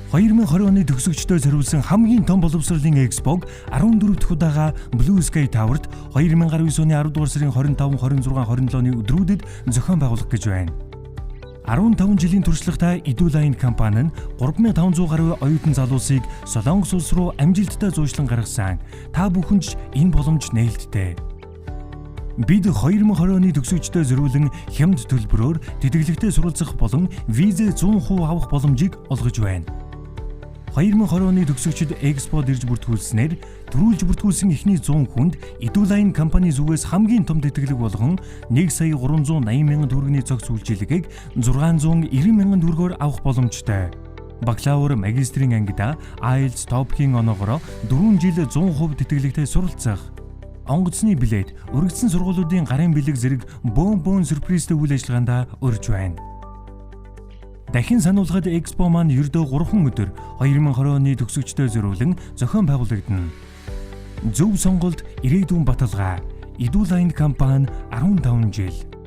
2020 оны төгсөгчдөд зориулсан хамгийн том боловсролын экспог 14 дахь удаага Blue Sky Tower-т 2019 оны 10 дугаар сарын 25, 26, 27-ны өдрүүдэд зохион байгуулах гэж байна. 15 жилийн туршлагатай Eduline компани нь 3500 гаруй оюутан залуусыг Солонгос улс руу амжилттай зуушлан гаргасан. Та бүхэнд ч энэ боломж нээлттэй. Бид 2020 оны төгсөгчдөд зориулан хямд төлбөрөөр тэтгэлэгтэй суралцах болон визээ 100% авах боломжийг олгож байна. 2020 оны төгсөгчид экспод ирж бүртгүүлснээр түрүүлж бүртгүүлсэн эхний 100 хүнд Eduline компани зүгээс хамгийн том тэтгэлэг болгон 1 сая 380 мянган төгрөгийн цогц үйлчилгээг 690 мянган төгрөгөөр авах боломжтой. Бакалавр, магистрийн ангида IELTS, TOEFL-ийн оноогоор 4 жил 100% тэтгэлэгтэй суралцах, онгоцны билет, өргөдсөн сургуулиудын гарын бэлэг зэрэг бөөн бөөн сюрпризтэй үйл ажиллагаанд урьж байна. Дахин сануулхад, экспо маань ердөө 3 өдөр 2020 оны төгсөгчдөд зориулан зохион байгуулагдана. Зөв сонголт, ирээдүйн баталгаа. Eduline компани 15 жил.